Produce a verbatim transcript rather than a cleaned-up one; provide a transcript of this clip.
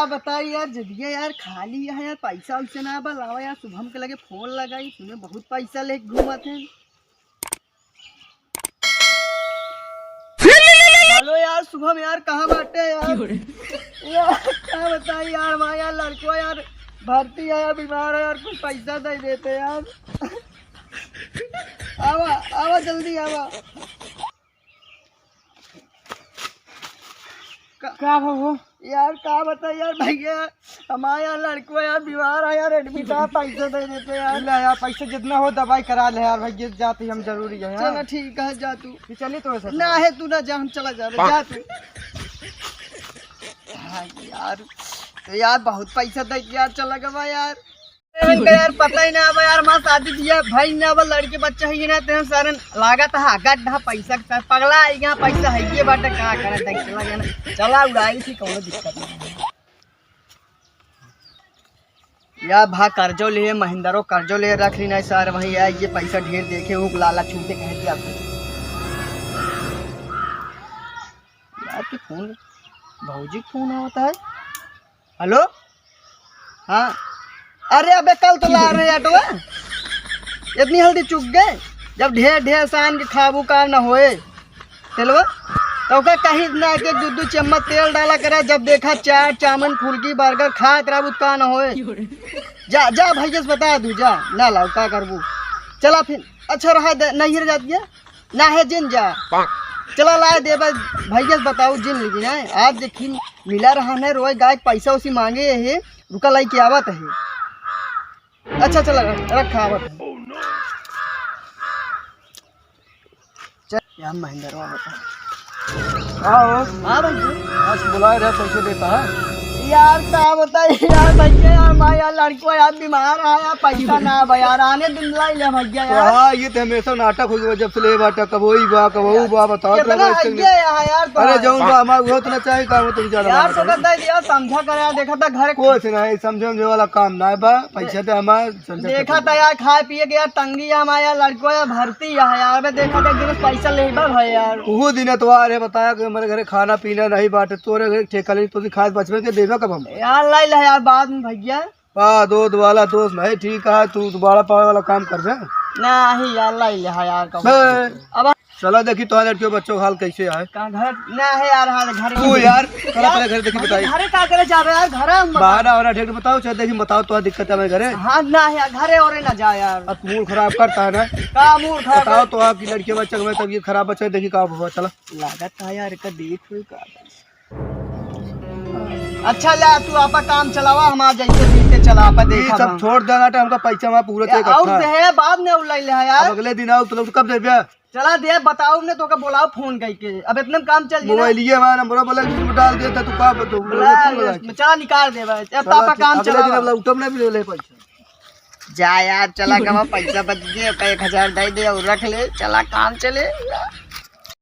बताई यार, जदिया यार खाली है यार, पैसा वैसे ना बा, लावा यार शुभम के लगे फोन लगाई, सुने बहुत पैसा लेके घूमत है। हेलो यार शुभम यार, कहाँ बाटे यार? यार का बताई यार, हमार यार लड़को यार भर्ती है यार, बीमार है यार, कुछ पैसा दे देते यार। आवा, आवा, जल्दी आवा। का, का बाबू? यार का बताई यार भैया, हमार यार लड़को यार बीमार है यार, एडमिट है, पैसा दे देते यार। ले यार, पैसा जितना हो दवाई करा ले यार भैया, जाते ही हम जरूरी है यार। चलो ठीक है, जा तू। ये चलिए तो सर। ना है तू ना जा, हम चला जा, जा तू। हाँ यार, तो यार बहुत पैसा दे के यार चला गवा यार। इनका यार पता ही ना बा यार, माँ शादी बियाह भाई ना बा, लड़के बच्चा है ना, तेरे सारे लागत है गड्ढा पैसा के साथ पगला आई गया, पैसा है ये बाटे, का करे, देख चला गया ना, चला उड़ाई थी, कोनो दिक्कत नहीं। यार भा कर्जो ले, महिंद्रो कर्जो ले रख ली ना सर, वही यार ये पैसा ढेर देखे, वो लाला छूटे कह दिया। यार के फोन, भौजी के फोन आवता है। हेलो, हाँ, अरे अबे कल तो ला रहे ऑटो, इतनी हल्दी चुक गए, जब ढेर ढेर सान के खाबू काम ना होए तेलवा, तो ओका कहीं ना एक एक दू दू चम्मच तेल डाला करा, जब देखा चाट चाउमीन फुल्की बर्गर खात रहबू तो का ना होए। जा जा भैया से बता दू, जा ना लाओ का करबू। चला फिर, अच्छा रहा दे, नहीं रह जाती है। ना है जिन जा। चला लाए देबे, भैया से बताओ जिन लेकिन है। आज देखी मिला रहा है रोए गाय के पैसा उसी मांगे है, रुका लाई के आवत है। अच्छा चला रख-, रखा आवत है। चल यार महेंद्र आवत है। आओ। हाँ भैया। आज बुलाए रहे पैसे देता है। यार का बताई यार भैया, यार माँ यार लड़को यार बीमार है यार, पैसा ना बा यार, आने दिन लाई ले भैया तो यार। हाँ, ये तो हमेशा नाटक हो गया, जब से ले बाटा, कब वही बा, कब वो बा, बताओ तो कितना भाई, है ये यार, यार तो अरे यार। जौन बा हमार वो तो ना चाहे काम तुम जाना यार, हमारा तो काम। कहता है यार, समझा कर यार, देखा था घर कुछ नहीं, समझे समझे वाला काम ना है बा, पैसा तो हमार समझा देखा कर था यार, खाए पिए के यार तंगी है हमारे यार, लड़को यार भर्ती है यार, मैं देखा था एक दिन पैसा ले बा भाई यार। वो दिन एतवार है, बताया कि हमारे घरे खाना पीना नहीं बाटे, तोरे घरे ठेका ले, तो खाए बचपन के देबा कब हम? यार लाई ले यार बाद में भैया। पा दूध वाला दोस्त नहीं ठीक है, तू दोबारा पावे वाला काम कर बे। नहीं यार, लाई ले यार, कब बे। अब चला देखी तोहार लड़कियों बच्चों का हाल कैसे है? का घर ना है यार, हाल घर तू यार, चला यार, पहले घर देखी बताई। घरे का करे जाबे यार, घर हम बता- बाहर आ रहा, ठीक बताओ, चल देखी बताओ तोहार दिक्कत है मेरे घरे। हाँ ना यार, घरे और ना जा यार। अब तू मूड खराब करता है ना। का मूड खराब बताओ कर- तो आपकी लड़कियों बच्चों में तबीयत खराब बच्चा देखी का हुआ, चला। लागत है यार, का देख हुई का। अच्छा ला, तू आपा काम चलावा, हमार जैसे बीते चला, आपा ये देखा सब था। छोड़ देना, टाइम का पैसा हमारा पूरा ये चाहिए और इकट्ठा। दे, बाद में उलाई ले यार। अब अगले दिन आओ, तो कब देबे? चला दे, बताओ ने, तोका बोलाओ फोन करके। अब इतने में काम चल गया। मोबाइल ये हमारा नंबर बोला, इसमें डाल देता, तू का बता, बोला, बोला, बोला। चला निकाल दे भाई। अब चला, पापा काम अगले दिन चलावा। अब लौटब ना मिले पैसा। जा यार, चला गवा पैसा बच गया, ओका एक हजार दे दे और रख ले, चला काम चले।